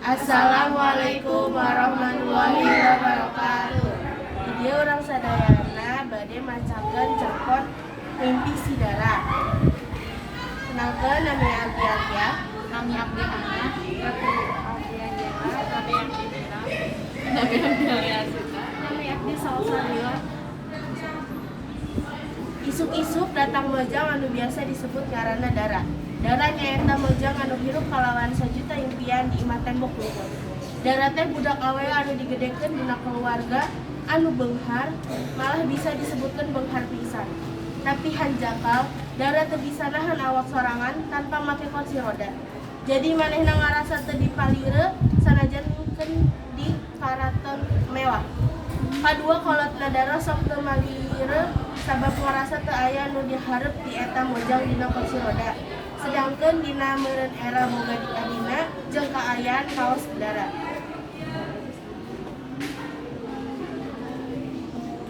Assalamualaikum warahmatullahi wabarakatuh. Di dieu urang sadayana bade macakeun cerkon Mimpi Si Dara. Kenalkeun, nami Abdi Alia. Nami abdi Hana. Ratu Alfian Jena. Nami abdi Mira. Nami abdi Alia. Nami abdi Salsabila. Isuk-isuk datang mojang anu biasa disebut ngaranna Dara. Dara nyaeta mojang anu hirup kalawan sajuta impian di imah tembok luhur. Dara teh budak awewe anu digedekeun dina keluarga anu beunghar, malah bisa disebutkeun beunghar pisan. Tapi hanjakal, Dara teu bisa nahan awak sorangan tanpa make kursi roda. Jadi manehna ngarasa teu dipalire sanajan keun di karaton mewah. Kadua, kolotna Dara sok teu malire sabab ngarasa teu aya nu diharep ti eta mojang dina kursi roda. Sedangkeun dina meureun era boga adina jeung kaayaan kawas Dara.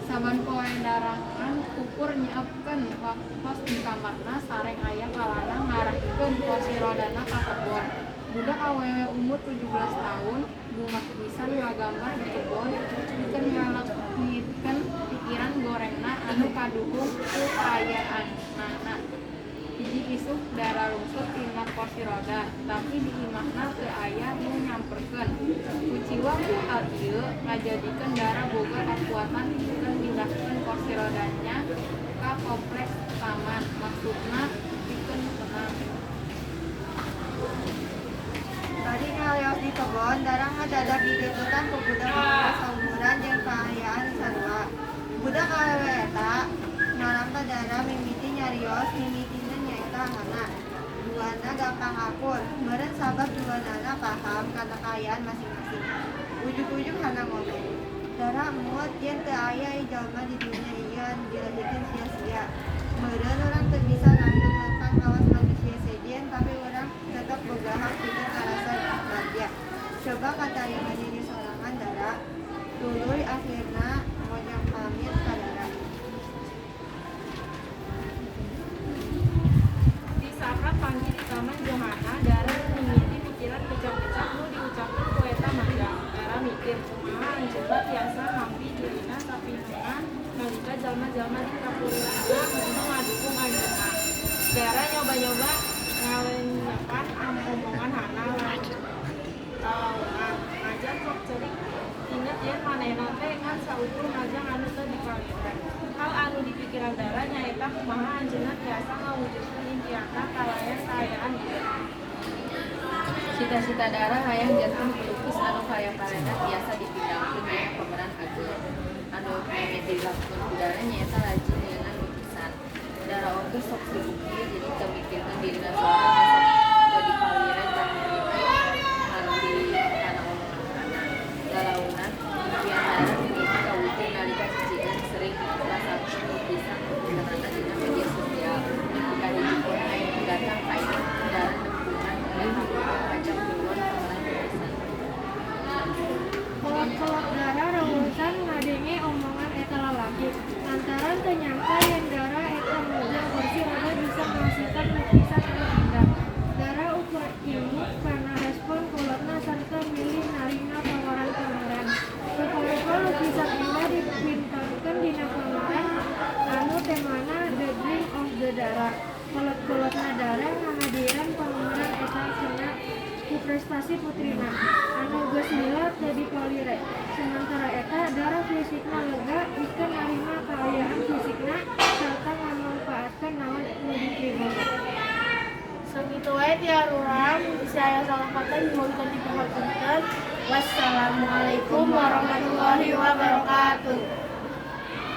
Saban poe darangan ukur nyiapkeun waktos di kamarna sareng aya kalana ngarahkeun kursi rodana ka kebon. Budak awewe umur 17 tahun bungah pisan ngagambar di kebon pikeun ngaleungitkeun pikiran gorengna anu kaduhung ku kaayaanana. Hiji isuk Dara rungsut tina kursi roda, tapi di imahna teu aya nu nyamperkeun. Kuciwa ku hal ieu ngajadikeun Dara boga kakuatan pikeun mindahkeun kursi rodanya ka kompleks taman, maksudna pikeun tenang. Bari ngaleos di kebon, Dara ngadadak ditiputan ku budak awewe saumuran jeung kaayaan sarua. Budak awewe eta marampa Dara mimiti nyarios, mimitina nyaeta Hana. Duana gampang akur, meureun sabab duanana paham kana kaayaan masing-masing. Ujug-ujug Hana ngomong, "Dara emut yen teu aya jalma di dunya ieu anu dilahirkeun sia-sia. Meureun urang teu bisa nganggur leumpang kawas manusia sejen, tapi urang tetep boga hak pikeun ngarasa bagja. Coba katarima diri sorangan, Dara." Tuluy akhirna mojang pamit ka Dara. Di saat panggih di taman jeung Hana, Dara mimiti mikiran pecah-pecah nu diucapkeun ku eta mojang. Dara mikir kumaha anjeunna tiasa nampi dirina sapihuna nalika jalma-jalma di kapulunganna henteu ngadukung anjeunna. Dara nyoba-nyoba ngalenyepan omongan Hana lalaunan najan sok ceurik inget yen manehna teh ngan saukur mojang anu teu dipalire. Hal anu dipikiran Dara nyaeta kumaha anjeunna tiasa ngawujudkeun impianna kalayan kaayaan ieu. Cita-cita Dara hayang janten pelukis anu karya-karyana tiasa dipindangkeun dina pameran ageung. Anu mimiti dilakukeun ku Dara nyaeta rajin nyieunna lukisan. Dara oge sok sibuk kieu jadi teu mikirkeun dirina sorangan, sok teu dipalire dan mimiti ngarti kana omongan Hana. Lalaunan, impian Dara mimiti kawujud nalika cicingna sering masangkeun lukisan-lukisanana dina media sosial. Nepi ka hiji poe aya nu datang ka imah Dara nempungan eta ngajak miluan pameran lukisan. Kolot-kolot Dara rungsusan ngadenge omongan eta lalaki. Lantaran teu nyangka yen Dara eta mojang kursi roda bisa ngahasilkeun lukisan anu endah. Dara ukur imut kana respon kolotna sarta milih narima tawaran pameran. Rupa-rupa lukisan endah dipintonkeun dina pameran anu temana The Dream of the Dara. Kolot-kolotna Dara ngahadiran pameran eta kena ku prestasi putrina anu geus lila teu dipalire. Samantara eta, Dara fisikna lega pikeun narima kaayaan fisikna sarta ngamangpaatkeun naon nu diterima. Sakitu wae ti arurang, bisi aya salah kata nyuhunkeun dipahapunten. Wassalamualaikum warahmatullahi wabarakatuh.